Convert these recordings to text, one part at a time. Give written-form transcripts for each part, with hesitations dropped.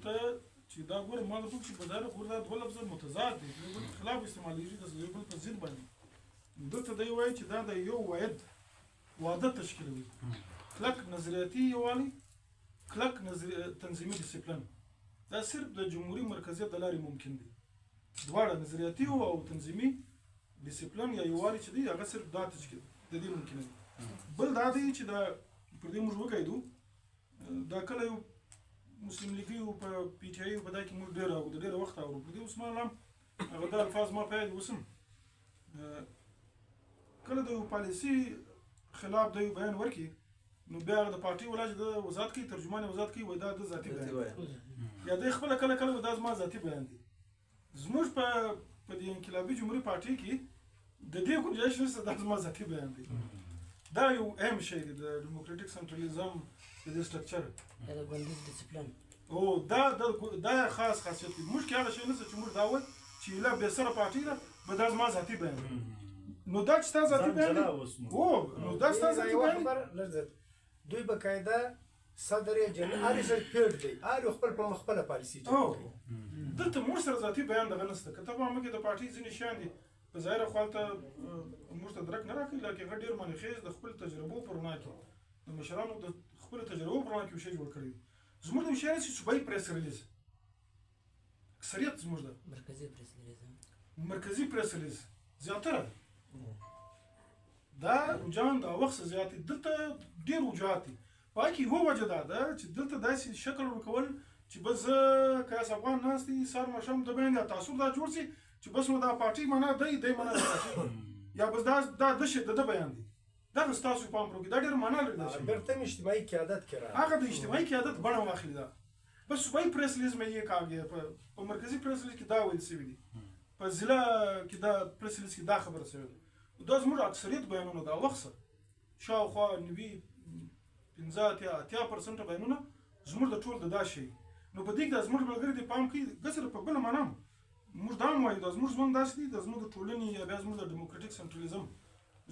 دلته چې دا ګوره ما درته چې په ظاهره خو دا دوه لفظه متضاد دي، یو بل خلاف استعمالېږي، د یو بل په ضد باندې. دلته دی وایي چې دا د یو واحد واده تشکیلوي، کلک نظریاتي یووالی، کلک تنظیمي ډیسپلین. دا صرف د جمهوري مرکزیت د لارې ممکن دی. دواړه نظریاتي او تنظیمي ډیسپلین یا یووالی چې دی هغه صرف دا تشکیل د دې ممکن دی. بل دا دی چې دا پر دې موږ وګایدو، دا کله یو مسلم لیګي او په پي ټي آی په دا کې موږ ډېر او د ډېر وخت اورو. پر دې عثمان علام هغه دا الفاظ ما په یاد وسم، کله د یو پالیسي خلاف د یو بیان ورکي نو بیا هغه د پارټي ولا چې د وزارت کوي، ترجمان وزارت کوي، وایي دا د ذاتي بیان دی، یا دی خپله کله کله دا زما ذاتي بیان دی. زموږ په دې انقلابي جمهوري پارټي کې د دې ګنجایش نشته، دا زما ذاتي بیان دی. دا یو اهم شی دی د ډیموکراټیک سنټرالیزم د دې سټرکچر یا د ګوندیز ډیسپلین. او دا دا خاص خاصیت دی. موږ کې هغه شی نشته چې موږ دا وایو چې لا بې سره پارټي ده، به دا زما ذاتي بیان دی. نو دا چې ستا ذاتي بیان دی، او نو دا ستا ذاتي بیان دی. دوی باقاعده صدر یې جنرال هر سره پیډ دی، هر خپل په خپله پالیسي جوړ کوي. دلته موږ سره ذاتي بیان دغه نشته. که ته په موږ کې د پارټي ځینې شیان دي په ظاهره خو هلته موږ ته درک نه راکوي، لکه هغه ډېر معنیخېز د خپل تجربو په رڼا کې، د مشرانو د خپلو تجربو په رڼا کې یو شی جوړ کړی وي. زموږ د یو شی چې صوبایي پریس ریلیز اکثریت زموږ ده، مرکزي پریس ریلیز، مرکزي پریس ریلیز زیاتره دا رجحان د وخت څخه زیات دی. دلته ډېر وجوهات دي. په هغې کې یوه وجه دا ده چې دلته داسې شکل ورکول چې بس زه قیاس افغان ناست دی سهار ماښام د بیان یا تاثر دا جوړ شي چې بس نو دا پارټي معنا دی، دی معنا د پارټي، یا بس دا دا د شي د ده بیان دی. دا ستاسو پام پرو کې دا ډېر معنا لري. دا شی بیرته هم اجتماعي قیادت کې راغی، هغه د اجتماعي قیادت بڼه واخلي. دا بس صوبایي پریس ریلیز مې یې کاږي، په مرکزي پریس ریلیز کې دا ویل شوي دي، په ضلع کې دا پریس ریلیز کې دا خبره شوې ده. دا زموږ اکثریت بیانونه دا وخت سره شاوخوا 95 80 80% بیانونه زموږ د ټول د دا شی. نو په دې کې دا زموږ ملګري دې پام کوي، ګسر په بله معنا موږ دا هم وایو، دا زموږ ژوند داسې دی، دا زموږ د ټولنې یا بیا زموږ د ډیموکراټیک سنټرالیزم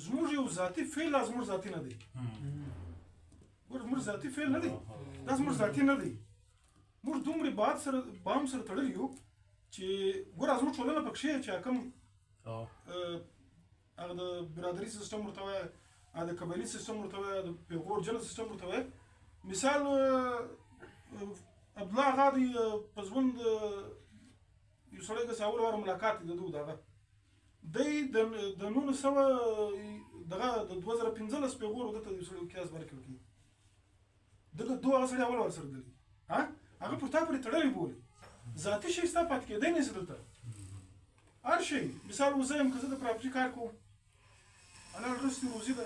زموږ یو ذاتي فعل لا زموږ ذاتي نه دی. ګوره زموږ ذاتي فعل نه دی، دا زموږ ذاتي نه دی. موږ دومره باد سره بام سره تړلي یو چې ګوره زموږ ټولنه پکښې چې کوم هغه د برادري سیستم ورته وایه، هغه د قبایلي سیستم ورته وایه، د پیغور جن سیستم ورته وایه. مثال عبدالله اغا دی په ژوند یو سړی که اول وار ملاقات دی د دوی دغه دی د 1900 دغه د 2015 پیغور دته یو سړی قیاس برکې وکړي، دلته دوه هغه سړي اول وار سره دلی، ها هغه پر تا پورې تړلی بولي، ذاتي شی ستا پاتې کېدی نه شي دلته. هر شی مثال اوس زه یم که زه د پراپرټي کار کوم، حلال رزق روزي ده،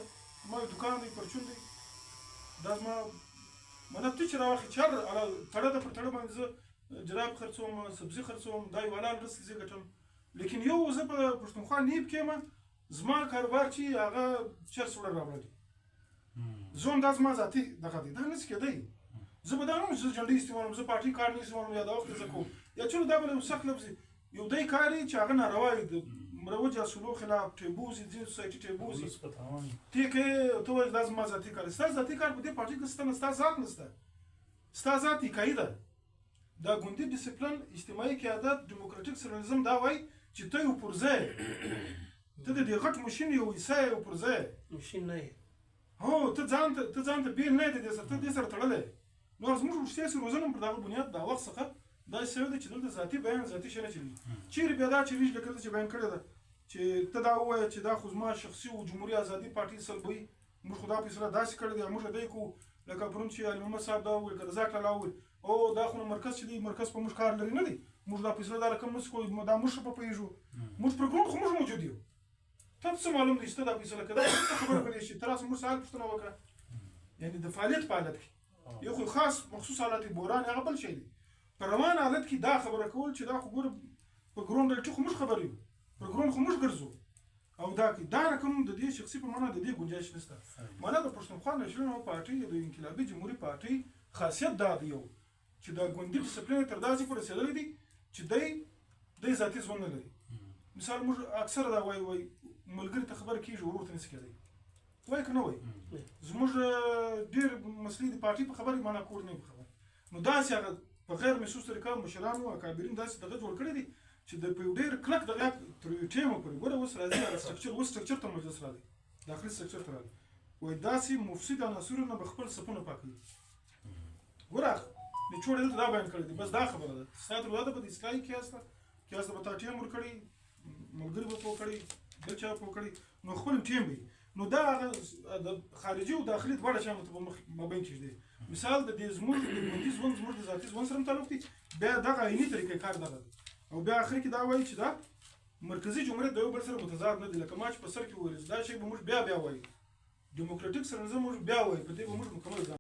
ما یو دکان دی پرچون دی، دا زما منه ته چې راواخلې چې هر حلال تړه ده، پر تړه باندې زه جراب خرڅوم، سبزي خرڅوم، دا یو حلال رزق زه ګټم. لیکن یو زه په پښتونخوا نیب کې یم، زما کاروبار چې هغه چرس وړل راوړل، زه هم دا زما ذاتي دغه دی، دا نه شي کېدی. زه به دا نه وایم چې زه جنډۍ استعمالوم، زه پارټي کار نه استعمالوم، یا دا وخت زه کوم یا چلو دا بل یو سخت لفظ یو دی کار چې هغه ناروا وي، د مروج اصولو خلاف ټیبوزي، ځینې سوسایټي ټیبوزي، ته کې ته وایې دا زما ذاتي کار دی. ستا ذاتي کار په دې پارټي کې سته نه، ستا ذات نشته، ستا ذات اکایي ده. دا ګوندي ډیسپلین، اجتماعي قیادت، ډیموکراټیک سنټرالیزم دا وایي چې ته یو پرځای، ته د دې غټ ماشین یو حصه یې، یو پرځای ماشین نه یې. هو ته ځان ته بېل نه یې، د دې سره ته دې سره تړلی. نو زموږ رښتیا سي روزنه هم پر دغه بنیاد دا وخت څخه داسې شوې ده چې دلته ذاتي بیان ذاتي شی نه چلېږي. چېرې بیا دا چلېږي لکه دلته چې بیان کړې ده چې ته دا ووایه چې دا خو زما شخصي و جمهوري ازادي پارټي سلبوي، موږ خو دا فیصله داسې کړې ده، موږ دی کوو، لکه پرون چې علي محمد صاحب دا وویل، که رزاق لالا وویل او دا خو نو مرکز چې دی مرکز په موږ کار لري نه دی، موږ دا فیصله دا رقم نه شو کولی، دا موږ ښه په پوهېږو، موږ پر ګروپ خو موږ موجود یو، ته څه معلوم دی چې ته دا فیصله کړې، دا څه خبره کړې چې ته راسه موږ سهار پوښتنه وکړه. یعنې د فعالیت په حالت کې یو خو خاص مخصوص حالت بحران هغه بل شی دی، په روان حالت کې دا خبره کول چې دا خو ګوره په ګرونډ ډلټي خو موږ خبر یو، پر ګرونډ خو موږ ګرځو، او دا کې دا رقم د دې شخصي په معنا د دې ګنجایش نشته. معنا د پښتونخوا نېشنل پارټي د انقلابي جمهوري پارټي خاصیت دا دی یو چې دا ګوندي ډیسپلین تر داسې پورې رسېدلی دی چې دی ذاتي ژوند نه لري. مثال موږ اکثره دا وایي، وایي ملګري ته خبره کېږي ورور ته نشي کېدی، وایي که نه وایي؟ زموږ ډېر مسلې د پارټي په خبرې معنا کور نه په خبره. نو داسې هغه په غیر محسوس طریقه مشرانو اکابرین داسې دغه جوړ کړی دي چې د په یو ډېر کلک دغه تر یو ټیمه پورې ګوره اوس راځي هغه سټرکچر، اوس سټرکچر ته مجلس راغی، داخلي سټرکچر ته راغی، وایي داسې مفسد عناصرو نه به خپل صفونه پاکوي. ګوره نچوړ دلته دا بیان کړی دی، بس دا خبره ده. ستا تر واده به د اصلاحي قیاس ده، قیاس ته به تا ټیم ورکړي، ملګري به پوه کړي، بل چا پوه کړي، نو خپل ټیم وي. نو دا هغه د خارجي او داخلي دواړه شیان ته په مخ مابین کې ږدي. مثال د دې زموږ د ګوندي ژوند زموږ د ذاتي ژوند سره تعلق دی، بیا دغه عیني طریقې کار دغه دی. او بیا اخر کې دا وایي چې دا مرکزي جمهوریت د یو بل سره متضاد نه دی، لکه ما چې په سر کې وویل دا شی به موږ بیا بیا وایو، ډیموکراټیک سره موږ بیا وایو، په دې به موږ مکمل ځان